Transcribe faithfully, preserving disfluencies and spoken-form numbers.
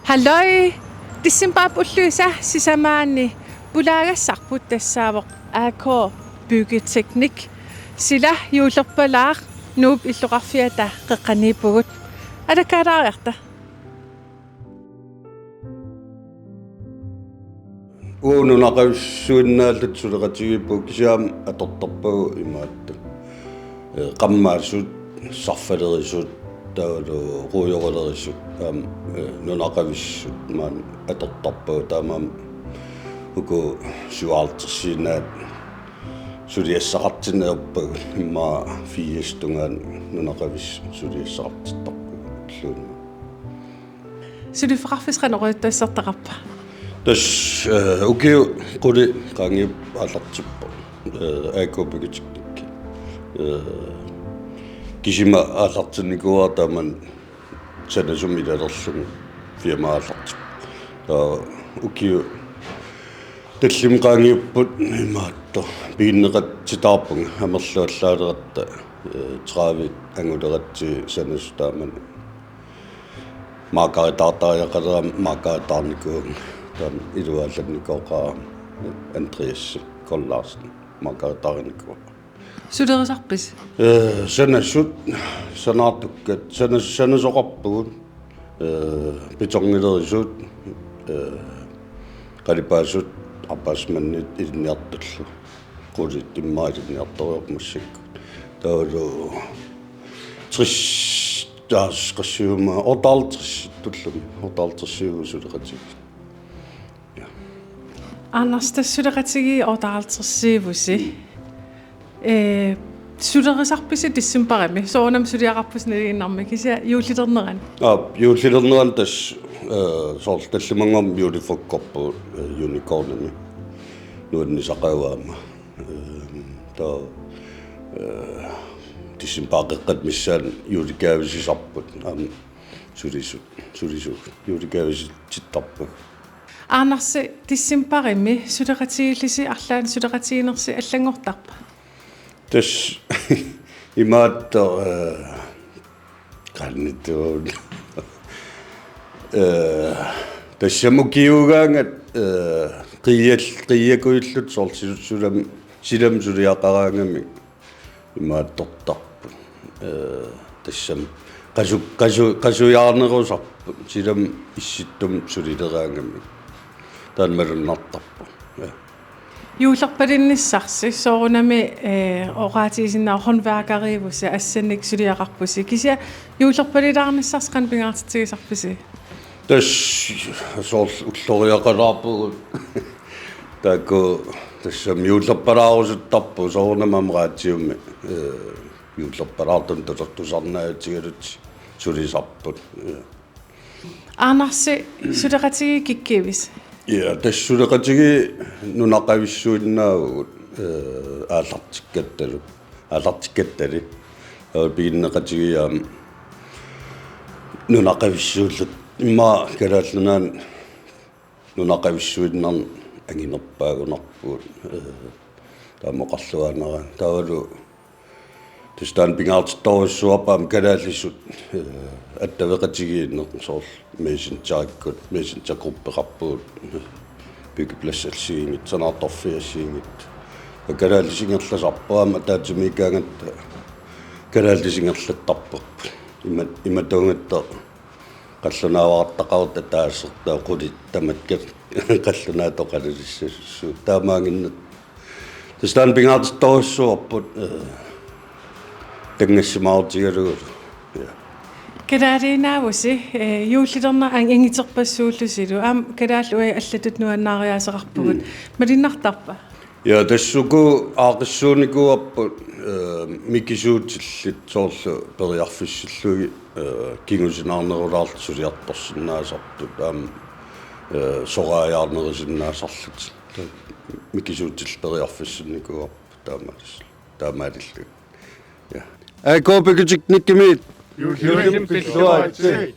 Halløj! Decembarip ulluisa sisamaanni pulaagassarput tassaavoq A K Byggeteknik. Sila juullerpalaaq Nuup illoqarfiata qeqqaniippugut. Alakkaalaariarta. Uagut nunaqavissuinnaalluta suleqatigiippugut, kisianni aamma atortarpagut imaattoq. Ee, qammaasut, sarfalerisut, taavalu ruujoralerisut, aamma, ee, nunaqavissut maani atortarpagut, taamaammat uku syvoghalvtredsiinnaat suliassaqartinneq ajorpagut, immaqa firsit tungaanut nunaqavissut suliassaqartittarpagut ulluinnarni. Suliffeqarfissi qanoq oqaluttuassartaqarpa? Tassa, ee, ukiut qulit qaangiupput aallartippoq. Ee, A K Byggeteknik. Ee, kisima aallartinnikuuara taamani sanasumik ilalerlugu firma aallartippoq. Taava ukiut tallimat qaangiupput imaattoq piginneqartitaarpunga amerlavallaaleqatta, ee, tredive anguleratsigit sanasut taamani. Margaritaartariaqalerama margaritaarnikuuvunga. Taanna iluaallannikooqaara Andreas Kold Larsen margaritaarinikuuara. Sulerisarpisi? Ee, sanasut, sanaartukkat, sanas-, sanasoqarpugut. Ee, betonilerisut, ee, qalipaasut, arpaassimannit ilinniartullu. Qulit immaqa ilinniartorujoorput massakkut. Taavalu tres, taas qassiuma, otteoghalvtredsiullumi, otteoghalvtredsiuvugut suleqatigiit. Ja. Anders, tassa suleqatigiit otteoghalvtredsiuvusi. Ee, sulerisarpisi decembarimi? Soorunami suliaqarpusi nalinginnarmi, kisianni juullilernerani? Aa, juullilernerani tassa, ee, soorlu tallimanngornermi juulefrokostit, ee, Unicornimi. Nuannisaqaaq aamma. Ee, taava, ee, decembarip qeqqata missaani julegavisisarput. Aamma sulisu-, sulisu-, julegavisitittarpagut. Anders, decembarimi suleqatigiillisi arlaannik suleqatigiinnersi allanngortarpa? Tassa imaattoq, ee, qanittuun. Ee, tassami ukiuugaangat, ee, qiial-, qiiakujulluta soorlu su-, sulam-, silami suliaqaraangamik imaattortarput. Ee, tassami qasu-, qasu-, qasujaarnerusarput silami issittumi sulileraangamik. Taanna malunnartarpoq. Ja. Juullerpalinnissarsi soorunami, ee, oqaatigisinnaavara håndværkeriuvusi, assannik suliaqarpusi. Kisianni juullerpalilaarnissarsi qanoq pingaartitsigisarpisi? Tassa soorlu ulloriaqalaarpugut. Taakku tassami juullerpalaarusuttarpugut soorunami aamma radiumi, ee, juullerpalaartumik talertusarnaatigaluta sulisarput. Ee. Anders, suleqatigiit kikkuuvisi? Ja, tassa suleqatigiit nunaqavissuinnaavugut, ee, aallartikkattalu. Aallartikkattali. Ee, piginneqatigiit aamma nunaqavissuulluta. Immaqa Kalaallit Nunaanni nunaqavissuinnarnik anginerpaagunarpugut. Ee, taama oqarluaannaraangat. Taavalu tassa taanna pingaartittorujussuuarput aamma kalaallisut, ee, attaveqatigiinneq soorlu Messengerikkut, messengergruppeqarpugut, ee, Byggeplads assigiinngitsut, Sanaartorfiit assigiinngitsut. Ja kalaallisut ingerlasarput aamma ataatsimiikkaangatta kalaallisut ingerlattarparput. Ima-, imatuugatta qallunaavartaqarutta taasertaa qulit tamakkat qallunaatut oqalulissasussuupput. Taamaannginnatta. Tassa taanna pingaartittorujussuuarput, ee, tanngassimaarutigalugulu. Ja. Kalaaliinnavusi, ee, juullilernera angiterpassuullusilu. Aamma kalaallit uagut allatut nuannaariaaseqarpugut. Mm. Malunnartarpa? Ja, tassa uku aaqqissuunnikuuarput, ee, mikisuutillit soorlu periarfissillugit, ee, kingusinaarnerulaarlutik suliartorsinnaasartut aamma, ee, soraajaarnerusinnaasarlutik. Mikisuutillit periarfissinnikuuarput taamaalis-, taamaalillugit. Ja. A K Byggeteknikimiit. Juullimi pilluaritsi.